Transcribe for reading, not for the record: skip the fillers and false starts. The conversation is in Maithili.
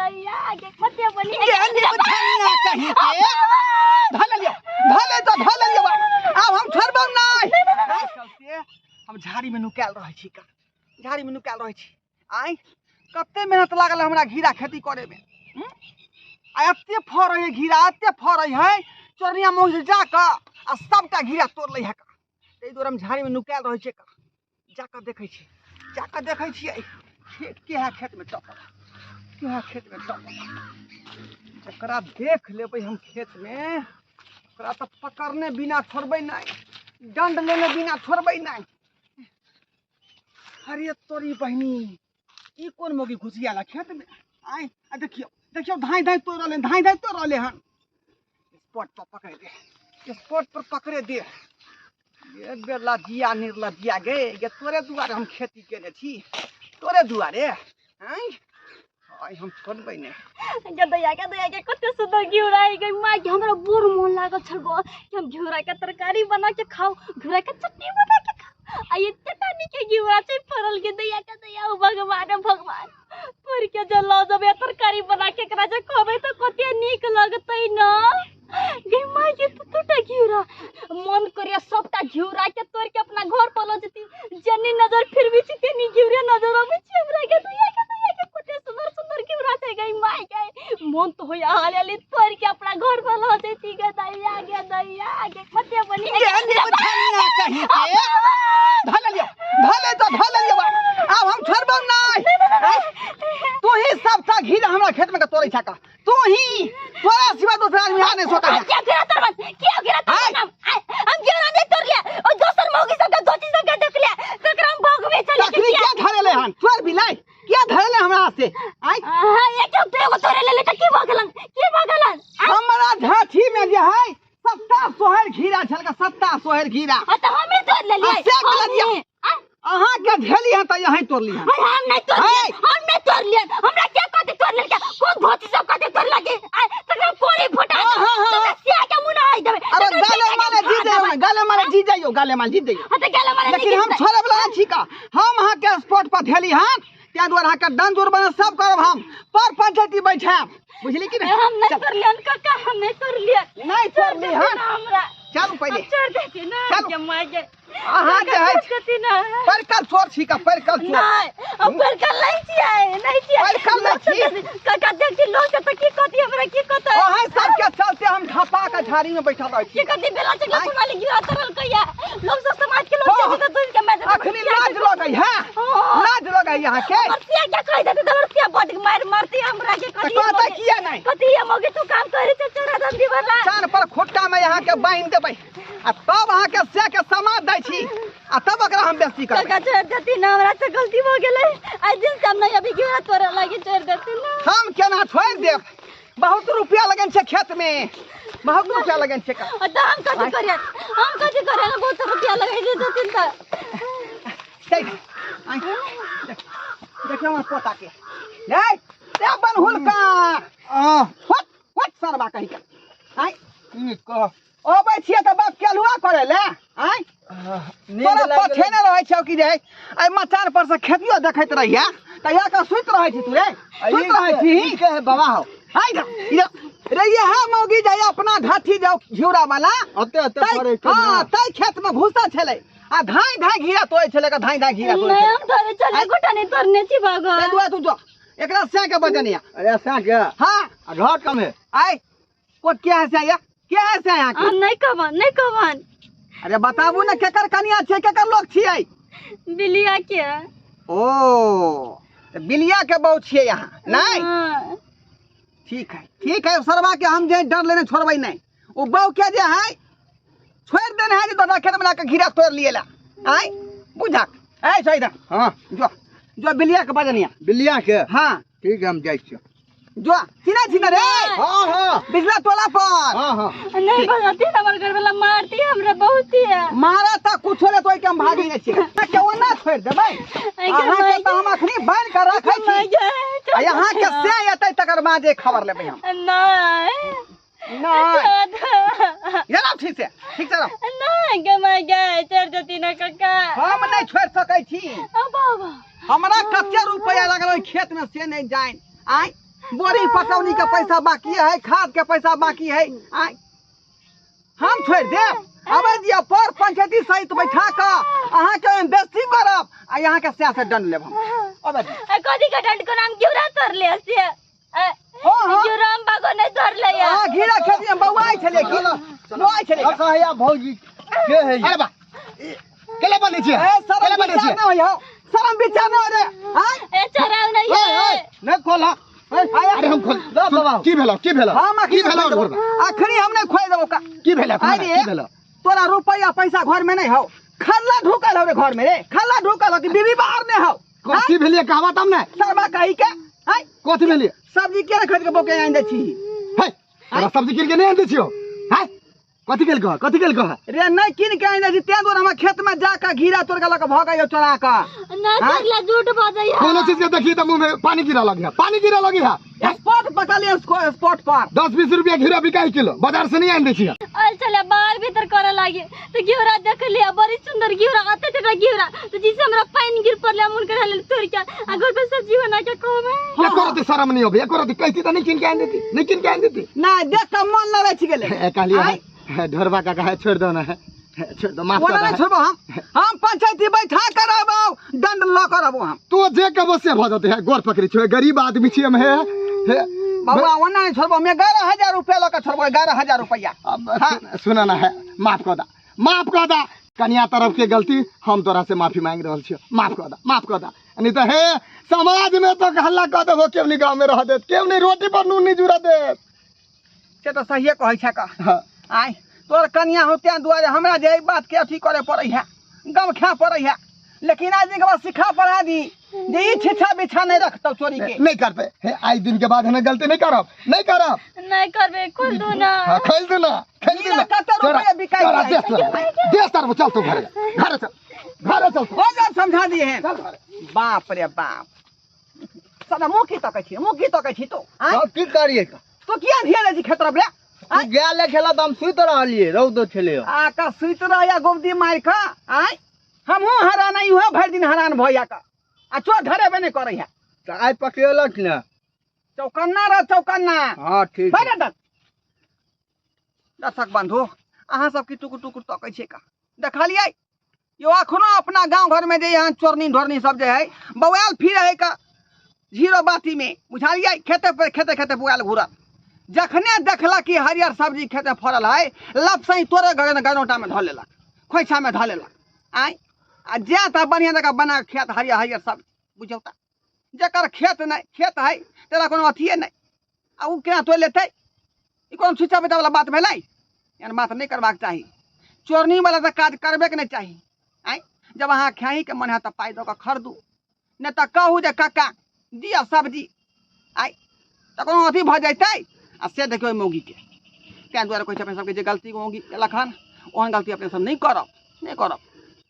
दैया के कते बढ़िया गे निपछनिया कहीं के धऽ लेलियौ, धऽ ले तो धऽ लेलियौ। आब हम छोड़बौ नहि। चलते हम झाड़ी में नुकायल रहै छी का, झाड़ी में नुकायल रहै छी। आइ कते मेहनत लागल हमरा घिरा खेती करे में, हम्म? आ एते फड़ै है घिरा, एते फड़ै है, चोरनिया मौज जा कऽ आ सबटा घिरा तोड़ लै है का। ताहि दुआरे हम झाड़ी में नुकायल रहै छियै का। जाकऽ देखै छियै, जाकऽ देखै छियै खेत के है, खेत में टपल के है, खेत में टपल। जकरा देख लेबै हम खेत में, ओकरा तऽ पकड़ने बिना छोड़बै नहि, दंड लेने बिना छोड़बै नहि। अरे तोरी बहिनी, ई कोन मौगी घुसियाल है खेत में? आय आ देखियौ, देखियौ, धाँइ धाँइ तोड़ रहलै, धाँइ धाँइ तोड़ रहलै हन। स्पॉट पर पकड़े दे, स्पॉट पर पकड़े दे। ये बेलजिया निर्लजिया गे, गे तोरे दुआरे हम खेती केने छी, तोरे दुआरे। आँय आइ हम छोड़बै नहि। गे दैया, गे दैया, गे कते सुंदर घिउरा है गे माय के। हमरा बड़ मोन लागल छल गो कि हम घिउरा के तरकारी बना के खाउ, घिउरा के चटनी बना के खाउ। आ एते टा नीक घिउरा छै फड़ल गे दैया, के दैया। ओ भगवान, ओ भगवान, तोड़ के जे लऽ जेबै तरकारी बना के एकरा जे कहबै तऽ कते नीक लगतै न गे माय के। तू घिउरा मन करिया सबटा घिउरा के तोड़ के अपना घर पर लऽ जेती। जेनी नजर फिरबी छी तेनी घिउरे नजर अबै छै हमरा। गे दैया, गे दैया, के कते सुंदर सुंदर घिउरा छै गे माय के। मन तो होइया हाल हाली तोड़ के अपना घर पर लऽ जेती। गे दैया, गे दैया, गे कते बढ़िया। गे निपछनिया कहीं के, धऽ लेलियौ, धऽ ले तो धऽ लेलियौ। आब हम छोड़बौ नहि। तू ही सबटा घिरा हमरा खेत में के तोड़ै छा का? तू ही, तोरा सिवा दोसर आदमी आ नहि सकै है। किया घिरा तोड़बन? किया घिरा तोड़बन? हम घिरा नहीं तोड़ लिया और दोसर मौगी सब के धोती सब के देख लिया तकरा हम भगवे चले। तखनी क्या धरेले हन चोर बिलाई? क्या धरेले हमरा से? आय हां, एक तो एगो तोड़े ले त की भगलन, की भगलन? हमरा झांठी में जे है सत्ता सोहर घिरा छलका, सत्ता सोहर घिरा। हां, त हमें तोड़ लेलिए। आ, से गलत यऽ। अहाँ के झेली हन तऽ यहीं तोड़ली हन। अरे हम नहीं तोड़ लिए, हम नहीं तोड़ लिए। हमरा के कहते तोड़ लेल के? कोन धोती सब कहते तोड़ लगे? आय तकरा कोड़ी फटा हाँ, हाँ, हाँ। तकरा सिया के मुंह ना देबे। अरे तकरा गाले बेटा के मारे जी खा जाइयो, देबै। गाले मारे जी जाइयो, गाले मारे जी जाइयो। हाँ, तऽ गाले मारे लेकिन नहीं हम जीतबै। छोड़े वाला छी का? हम अहाँ के स्पॉट पर धेली हन, ताहि दुआरे अहाँ के दंड जुर्माना सब करब हम, पर पंचायती बैठायब, बुझली कि नहीं? हम नहीं चल। तोड़लियन काका, हम नहीं तोड़लियन। नहीं तोड़ली हन। हमरा। चलू पहिले। हम छोड़ देती ना, चलू। के माय के। अहाँ जे है छोड़ देती ना। परकल चोर छी का, परकल चोर। नहीं, हम परकल नहीं छियै, नहीं छियै। परकल नहीं लोग सब छी। काका देख छी, लोग सब तऽ की कहती हमरा, की कहतै? अहाँ सबके चलते हम ढपा के झाड़ी में बैठल रहै छी। की कहती? बेला चकला आँय। कुमारी गिरा तरल कहिया। लोग सब समाज के लोग हाँ। सब तऽ दूर के मार देतै। अखनी लाज लगै है, हाँ। लाज लगै यहाँ के। हमर सिया क्या कहि देतै तऽ हमर सिया बड मारि मारती हमरा के। तऽ कथी कहतै मौगी? किया नहि? कथी ये मौगी तू काम करै छै चोरा धंधी वाला? चान पर खुट्टा में यहाँ के बान्हि देबै आ तब अहाँ के से के समाज दै छी आ तब ओकरा हम बेइज्जती करबै। काका छोड़ देती ना, हमरा से गलती भऽ गेलै। आइ दिन से हम नहीं अभी घिरा तोड़े लागी, छोड़ देती ना। हम केना छोड़ि देब? बहुत रुपया लगन छै खेत में, बहुत रुपया लगन छै का। आ तऽ हम कथी करियै, हम कथी करियै? बहुत रुपया लगै छै देथिन तऽ। देख, आइ, देख, देखियौ हमर पोता के। नै, ते बनहुलका। आ, होट, होट सरबा कहि के। आइ। की कह? अबै छियै तऽ बाप केलुआ करै ले। आइ। नींद तोरा लागि गेलै। पछेने रहै छौ कि जे एहि मचान पर से खेतियो देखैत रहिया तऽ या के सुति रहै छी तू रे? आ, सुति ई रहै के- छी? ई के है बाबा हो? आइ इधर, इधर। रे इएह मौगी जाय अपना ढाठी जाउ घिउरा वाला। ओते ओते तै- फड़ै छै हाँ, ना। तै खेत में घुसल छलै आ धाई धाई घिरा तोड़ै छलै का, धाई धाई घिरा तोड़ै नहीं, छलै। हम तोड़े चले आइ। गोटा नहीं तोड़ने छी भगवान। तै दुआरे तू जो एकरा सै के बजनिया। अरे सै के? हाँ। आ घर कम है? आइ को क्या है सै या? क्या है सै यहाँ के? हम नहीं कहबन, नहीं कहबन। अरे बताबू ने केकर कनिया छै, केकर लोग छियै? बिलिया के। ओ तऽ बिलिया के बहू छियै यहाँ नहीं? हाँ। ठीक है, ठीक है। सरवा के हम जे डर लेने छोड़बै नहीं। ओ बहू के जे है छोड़ देने है जे दोसरा खेत में लाके घिरा तोड़ लिए ला। आय बुझक। ऐ सही इधर। हाँ। जो जो बिलिया के बजनिया। बिलिया के? हाँ। ठीक है, हम जाइ छियै। जो चिन्है छी ने रे? हाँ, हाँ। बिजला टोला पर। हाँ, हाँ। नहीं भगती, हमर घर वाला मारती हमरा बहुत ही है। मारा त कुछो ले तोय के हम भागी नै छियै। के ओना छोड़ देबै? ऐ के अहाँ के माय तऽ हम अखनी बान्हि के राखै छी। माय गे, आ यहाँ के से एतै तकर बाद जे खबर लेबै हम। नहीं। नहीं। छोड़। इधर आउ, ठीक से, ठीक से रहो। नहीं गे my गे, छोड़ देती ना काका। हम नहीं छोड़ सकै छी। अब बाबा। हमरा कते रुपया लागल ओहि खेत में से नहीं जाइन। आय बोरी पटौनी के पैसा बाकी है, खाद के पैसा बाकी है। आय हम छोड़ि देब? अबै दिअ पर पंचायती सहित बैठा कऽ अहाँके ओहिमे बेइज्जती करब आ अहाँके सएह से दंड लेब हम। अबै दिअ। कथी के दंड कोना हम घिउरा तोड़ले से? हँ हँ घिउरा हम बागो नहीं तोड़ले या। अहाँ घिरा खेती में बौआइ छलियै की? बौआइ छलियै? अच्छा हैया भौजी के है? अरे बा, केला बनै छियै? ए शरम केला बनै विचार छियै? नहि होइ हौ, शरम विचार नहि होइ रे। आय ए चढ़ाउ नहीं ओए है। ओए नहि खोला। अरे हम खोल दो बाबा। की भेलो, की भेलो, हम की अखनी भेलो? खोलि देबौ, अखनी हम नहि खोलि देबौ का। की भेलो? अरे की भेलो? तोरा रुपैआ पैसा घर में नहीं हौ, खल्ला ढुकल हौ रे घर में रे, खल्ला ढुकल हौ कि बीबी बाहर नहीं हौ। कथी भेलियै कहबा तब ने। सरबा कही के आय कथी भेलियै? सब्जी के खरीद के बोके आनि दै छी। हे तोरा सब्जी कीन के नहि आनि दै छियौ? हैं कथी केलकौ, कथी केलकौ? रे नहीं कीन के आनि दै छी, तें दुआरे हमरा खेत में जाके घिरा तोड़ के लऽ के भऽ गेल चोरा के। ना तोड़ला झूठ बजैया। कोनो चीज के देखी तऽ मुंह में पानी गिरा लगी है, पानी गिरा लगी है। स्पॉट पकड़लियै स्पॉट पर। 10-20 रुपया घिरा बिकाइ किलो, बाजार से नहीं आनि दै छियै। आयल छलै बाहर भीतर करे लागे तो घिउरा देखलियै बड़ी सुंदर घिउरा, अते टटा घिउरा, तो जिसे हमरा पानि गिर पड़लै मन कर लेल तोड़ के आ घर पर सब्जी बना के कहबै। एको रति शरम नहीं होबे, एको रति कहती तऽ नहीं कीन के आनि देती, नहीं कीन के आनि देती। नहीं देख के मन लगै छी गेलै। ए कहलियै है ढोरबा काका है, छोड़ दो ना, है छोड़ दो, माफ ओना कर नहीं दो। छोड़बो हम, हम पंचायती बैठा कर रहबौ, दंड लऽ के रहबो हम। तो जे कहबो से भऽ जेतै। है गोर पकड़ै छियै, गरीब आदमी छियै हम। हे हे बौआ ओना नहीं छोड़बो, हम 11,000 रुपया लऽ के छोड़बो, 11,000 रुपया। अब सुन ना है, माफ कऽ दा, माफ कऽ दा, कनिया तरफ के गलती हम तोरा से माफी मांगि रहल छियौ, माफ कऽ दा, माफ कऽ दा। नहीं तऽ हे समाज में तो हल्ला कऽ देबो, केओ नहीं गाँव में रह देत, केओ नहीं रोटी पर नून नहीं जुड़ा देत। से तऽ सहिए कहै छै का। हाँ। आय तोर कनिया हो तें दुआरे हमरा जे एहि बात के अथी करे पड़ै है, गम खाए पड़ै है, लेकिन आज दिन के बाद सिखा पढ़ा दी जे ई छिछा बिछा नहीं रखतौ चोरी के। नहीं करते हे, आज दिन के बाद हमें गलती नहीं करब, नहीं करब, नहीं करबे, खोल दो ना। हाँ, खोल दो ना, खोल दो ना। कते रुपया बिकाइ तोरा छै? देश तरफ, देश तरफ चल तू घरे, घरे चल, घरे चल तू। हो जा समझा दिए हैं। चल घरे। बाप रे बाप, साला मुँह की तकै छी, मुँह की तकै छी तू? आँय? तब की करियै? तू किया धिया दै छी खेत तरफ रे? तू गेल ले खेला तऽ हम सुति रहलियै, रौद छलै। आ का सुति रहया गोबदी मारि कऽ? आँय हमहूँ हरान, इहो भरि दिन हरान भऽ जा कऽ आ चोर धरेबे नहि करै है। तऽ आइ पकड़ेलक ने। चौकन्ना रह, चौकन्ना। हाँ ठीक। भरि दस दर्शक बंधु, अहाँ सब की टुकुर टुकुर तकै छियै का? देखलियै यो अखनो अपना गाँव घर में जे यहाँ चोरनी ढोरनी सब जे है बौआल फिर है का जीरो बाती में, बुझलियै? खेते पर खेते खेते बौआल घूरत, जखने देखलक कि हरियर सब्जी खेते फड़ल है, लप से ही तोड़े गनौटा में धऽ लेलक, खोइछा में धऽ लेलक। आँय आ जायत आ बढ़िआँ जकाँ बना कऽ खायत हरियर हरियर सब्जी, बुझियौ तऽ जकर खेत नहि, खेत है तकरा कोनो अथिए नहि, आ ओ केना तोड़ि लेतै? ई कोनो छिछा बिछावला बात भेलै? एहन बात नहि करबाक चाही, चोरनीवला तऽ काज करबेके नहि चाही। आँय जब अहाँ खाहीके मन हैत तऽ पाइ दऽ कऽ खरीदू, नहि तऽ कहू जे काका दिअ सब्जी, आँय तऽ कोनो अथी भऽ जैतै। आ से देखियौ मौगीके, ताहि दुआरे कहै छै अपने सबके जे गलती मौगी केलक हन ओहन गलती अपने सब नहि करब, नहि करब।